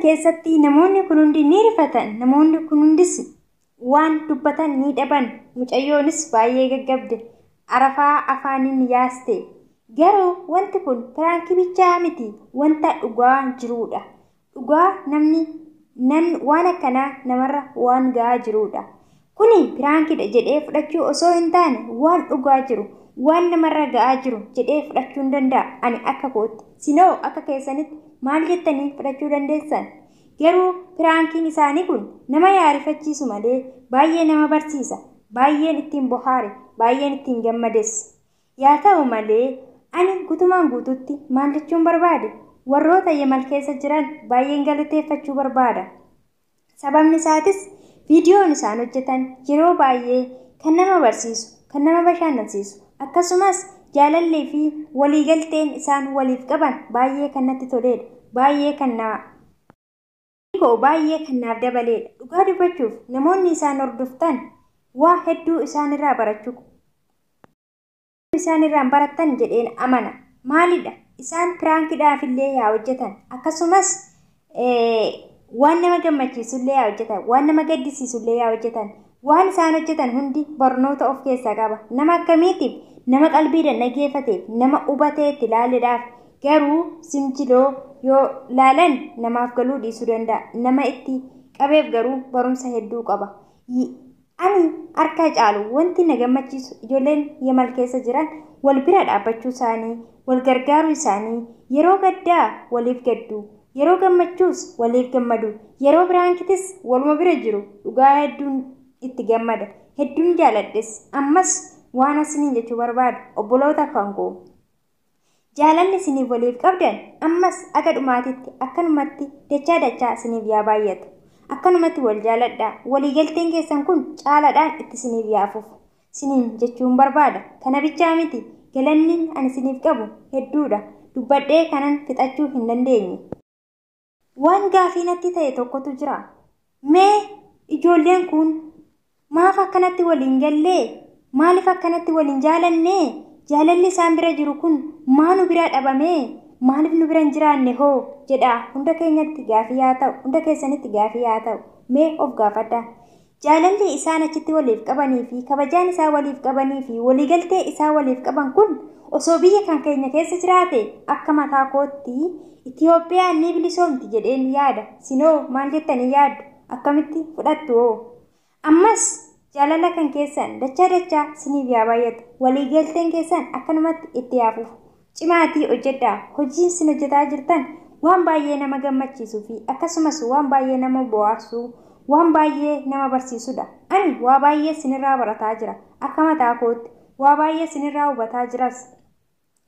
keessatti namoonni kun hundi ni rifatan. Namoonni kun hundis waan dubbatan ni dhaban. Mucayyoonis baay'ee gaggabde. Arafaa afaaniin yaaste. Garuu wanti kun piraankii bichaa miti, wanta dhugaa jirudha. Dhugaa namni waan akkanaa namarra waan ga'aa jirudha. Kuni piraankiidha jedhee fudhachuu osoo hin taane waan dhugaa jiru, waan namarra ga'aa jiru jedhee fudhachuu hin danda'a ani akka kootti. Sinoo akka keessanitti maal jettanii fudhachuu dandeessan? Garuu piraankiin isaanii kun nama yaarifachiisu malee baay'ee nama barsiisa. Baay'een ittiin bohaare, baay'een ittiin gammades. Yaa ta'u malee ani guutumaan guututti maal jechuun barbaade? Warroota Yamal keessa jiran baay'een galateeffachuu barbaada. Sababni isaatis viidiyoon isaan hojjetan yeroo baay'ee kan nama barsiisu, kan nama bashannansiisu, akkasumas jaalallii fi waliigalteen isaan waliif qaban baay'ee kan natti toledha. Baay'ee kan nama koo baay'ee kan naaf dabaledha. Dhugaa dubbachuuf namoonni isaan hordoftan waa hedduu isaanirraa barachuu isaanirraan barattan jedheen amana. Maalidha? Isaan piraankiidhaaf illee yaa hojjetan, akkasumas waan nama gammachiisu illee yaa hojjetan, waan nama gaddisiisu illee yaa hojjetan. Waan isaan hojjetan hundi barnoota of keessaa qaba. Nama akkamiitiif? Nama qalbiidhaan dhageeffateef, nama hubateetti ilaaluudhaaf. Garuu simjiloo yoo laalan namaaf galuu dhiisuu danda'a. Nama itti qabeef garuu barumsa hedduu qaba. Ani harka caalu wanti na gammachiisu ijoolleen Yamal keessa jiran wal bira dhaabbachuu isaanii, wal gargaaruu isaanii, yeroo gaddaa waliif gaddu, yeroo gammachuus waliif gammadu, yeroo piraankitis waluma bira jiru. Dhugaa hedduun itti gammada, hedduun jaaladhes. Ammas waan asiniin jechuu barbaadu obboloota kan koo, jaalalli isiniif waliif qabdan ammas aga dhumaatitti akkanumatti dachaa dachaa isiniif yaa baay'atu. Akkanumatti wal jaaladhaa. Waliigalteen keessan kun caalaadhaan itti isiniif yaa fufu isiniin jechuun barbaada. Kana bichaa miti, galanni ani isiniif qabu hedduudha. Dubbadhee kanan fixachuu hin dandeenye. Waan gaafii natti ta'e tokkotu jira. Mee ijoolleen kun maaf akkanatti waliin gallee? Maaliif akkanatti waliin jaalannee? Jaalalli isaan bira jiru kun maa nu bira dhabamee? Maaliif nu bira hin jiraanne hoo? Jedha hunda keenyatti gaafii haa ta'u, hunda keessanitti gaafii haa ta'u. Mee of gaafadhaa. Jaalalli isaan achitti waliif qabanii fi kabajaan isaa waliif qabanii fi waliigaltee isaa waliif qaban kun osoo biyya kan keenya keessa jiraate akka mataa kootti Itiyoophiyaan ni bilisoomti jedheen yaada. Sinoo maal jettanii yaaddu? Akkamitti fudhattu hoo? Ammas jaalala kan keessan dachaa dachaa isiniif yaa baay'atu. Waliigalteen keessan akkanumatti itti yaa fufu. Cimaatii hojjedhaa. Hojiin isin hojjetaa jirtan waan baay'ee nama gammachiisuu fi akkasumas waan baay'ee nama bohaarsuu, waan baay'ee nama barsiisudha. Ani waa baay'ee isinirraa barataa jira. Akka mataa kootti waa baay'ee isinirraa hubataa jiras.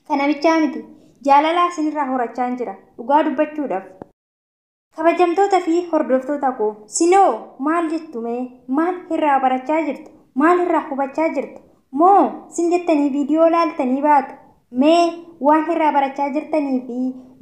Kana bichaa miti, jaalalaa isinirraa horachaa jira. Dhugaa dubbachuudhaaf. Kabajamtoota fi hordoftoota koo, sinoo maal jettu mee? Maal irraa barachaa jirtu? Maal irraa hubachaa jirtu? Moo sin jettanii viidiyoo laaltanii baatu? Mee waan irraa barachaa jirtanii fi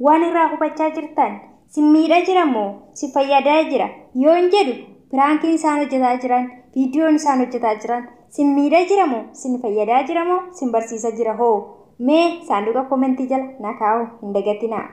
waan irraa hubachaa jirtan si miidhaa jira moo si fayyadaa jira? Yoon jedhu piraankiin isaan hojjetaa jiran, viidiyoon isaan hojjetaa jiran si miidhaa jira moo sin fayyadaa jira moo sin barsiisa jira hoo? Mee saanduqa koomentii jala na kaa'u hin dagatinaa.